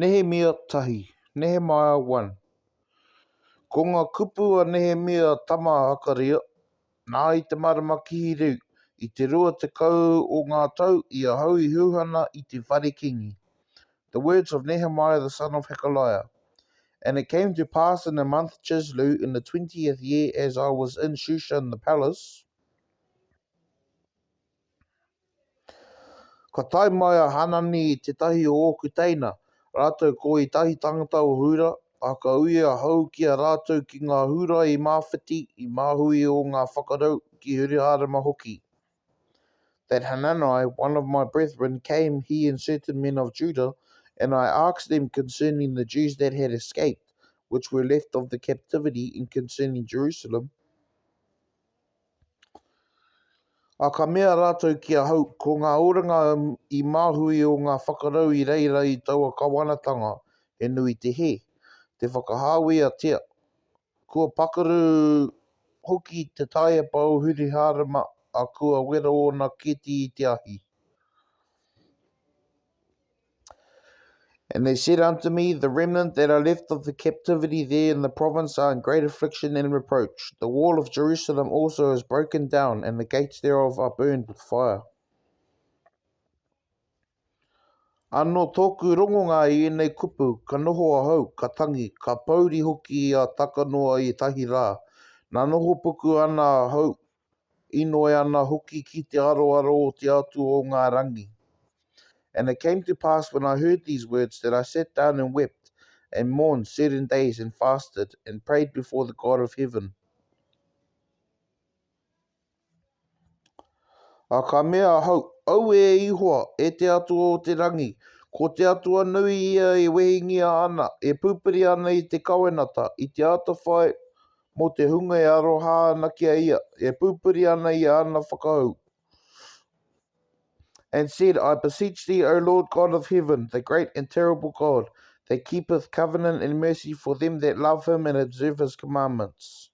Nehemia tahi, Nehemiah 1. Ko nga kupu a Nehemia tama a Hakaria, na i te marama Kihireu, i te 20 o nga tau i ahau i Huhana i te whare kingi. The words of Nehemiah the son of Hekaliah. And it came to pass in the month Chisleu, in the twentieth year, as I was in Shushan the palace, Ka tae mai a Hanani tētahi o ōku teina, rātou ko ētahi tāngata o Hūra, ā, ka ui ahau ki a rātou ki ngā Hūrai i Māwhiti, i Māhui o ngā whakarau, ki Hiruhārama hoki. That Hanani, one of my brethren, came, he and certain men of Judah, and I asked them concerning the Jews that had escaped, which were left of the captivity, and concerning Jerusalem. Ā, ka mea rātou ki ahau, Ko ngā oranga i māhui o ngā whakarau i reira i taua kawanatanga, he nui te hē, te whakahāweatia. Kua pakaru hoki te taiepa o Hiruhārama, ā, kua wera ōna kēti i te ahi. And they said unto me, The remnant that are left of the captivity there in the province are in great affliction and reproach. The wall of Jerusalem also is broken down, and the gates thereof are burned with fire. Anō tōku rongonga i ēnei kupu, ka noho ahau, ka tangi, ka pōuri hoki a taka noa i ētahi rā. Nā noho puku ana ahau, inoi ana hoki ki te aroaro o te Atua o ngā rangi. And it came to pass when I heard these words that I sat down and wept and mourned certain days and fasted and prayed before the God of heaven. A ka mea ahau, Auē e Ihoa, e te Atua o te rangi, ko te Atua nui ia e wehingia ana, e pupuri ana i te kawenata, i te atawhai mō te hunga e aroha ana ki a ia, e pupuri ana i āna whakahau. And said, I beseech thee, O Lord God of heaven, the great and terrible God, that keepeth covenant and mercy for them that love him and observe his commandments.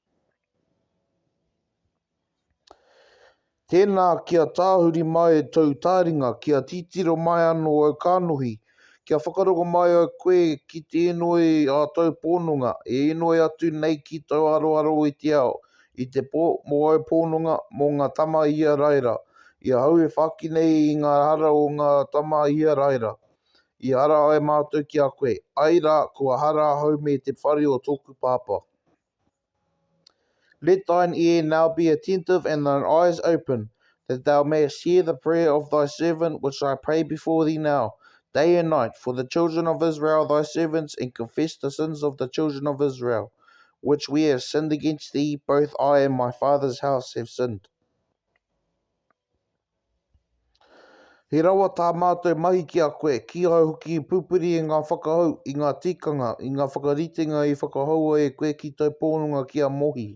Tēnā, kia tāhuri mai tōu tāringa, kia titiro mai anō au kānohi, kia whakarongo mai au koe ki te inoi a tōu pononga, e inoi atu nei ki tōu aroaro i te ao, i te pō, mō au pononga, mō ngā tama a Iharaira, i ahau e whāki nei i ngā hara o ngā tama a Iharaira, i hara ai mātou ki a koe, āe rā, kua hara ahau me te whare o tōku pāpā. Let thine ear now be attentive and thine eyes open, that thou mayest hear the prayer of thy servant which I pray before thee now, day and night, for the children of Israel thy servants, and confess the sins of the children of Israel, which we have sinned against thee, both I and my father's house have sinned. He rawa tā mātou mahi ki a koe, kīhai hoki i pupuri i ngā whakahau, i ngā tikanga, i ngā whakaritenga i whakahaua e koe ki tōu pononga ki a Mohi.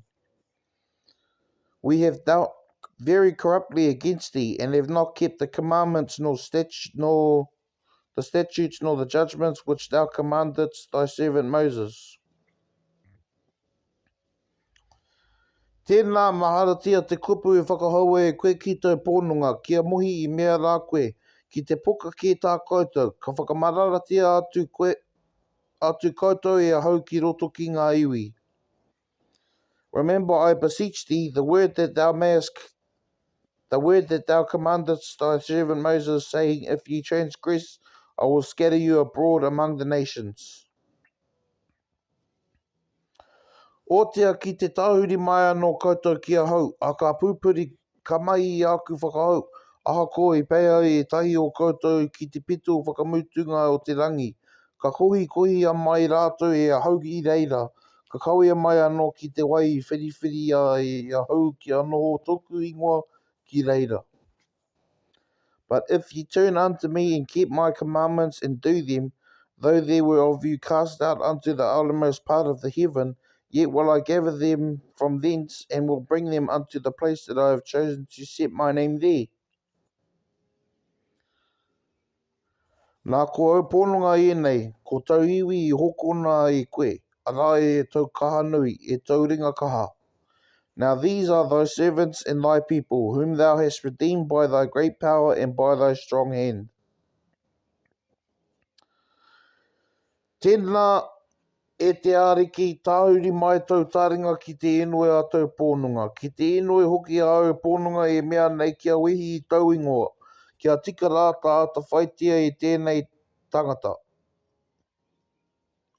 We have dealt very corruptly against thee, and have not kept the commandments nor, statu nor the statutes nor the judgments which thou commandedst thy servant Moses. Tēnā, maharatia te kupu i whakahaua e koe ki tōu pononga, ki a Mohi i mea rā koe, Ki te poka kē tā koutou, ka whakamararatia atu koe, atu koutou e ahau ki roto ki ngā iwi. Remember, I beseech thee, the word that thou mayest the word that thou commandedst thy servant Moses, saying, If ye transgress, I will scatter you abroad among the nations. Otia ki te tahuri mai anō koutou ki ahau, ā, ka pupuri, ka mahi i āku whakahau, ahakoa i pei ai ētahi o koutou ki te pito whakamutunga o te rangi, ka kohikohia mai rātou e ahau i reira, ka kawea mai anō ki te wai i whiriwhiria e ahau kia noho tōku ingoa ki reira. But if ye turn unto me and keep my commandments and do them, though there were of you cast out unto the uttermost part of the heaven, yet will I gather them from thence and will bring them unto the place that I have chosen to set my name there. Nā ko au pononga ēnei, ko tau iwi i hokona e koe, arā e tau kaha nui, e tau ringa kaha. Now these are thy servants and thy people, whom thou hast redeemed by thy great power and by thy strong hand. Tēnā, e te Ariki, tāhuri mai tōu taringa ki te inoi a tōu pononga, ki te inoi hoki a āu pononga e mea nei kia wehi i tōu ingoa, kia tika rā tā atawhaitia e tēnei tangata.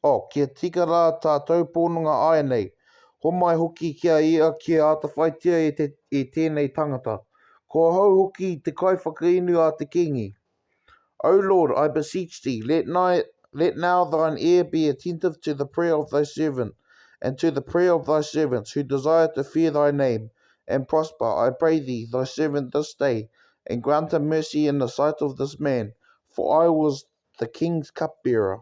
Oh, kia tika rā tā tōu pononga āianei, homai hoki ki a ia kia atawhaitia e, te, e tēnei tangata. Ko ahau hoki te kaiwhakainu a te kīngi. O Lord, I beseech thee, let, nigh, let now thine ear be attentive to the prayer of thy servant, and to the prayer of thy servants who desire to fear thy name, and prosper, I pray thee, thy servant this day, and grant him mercy in the sight of this man, for I was the king's cupbearer.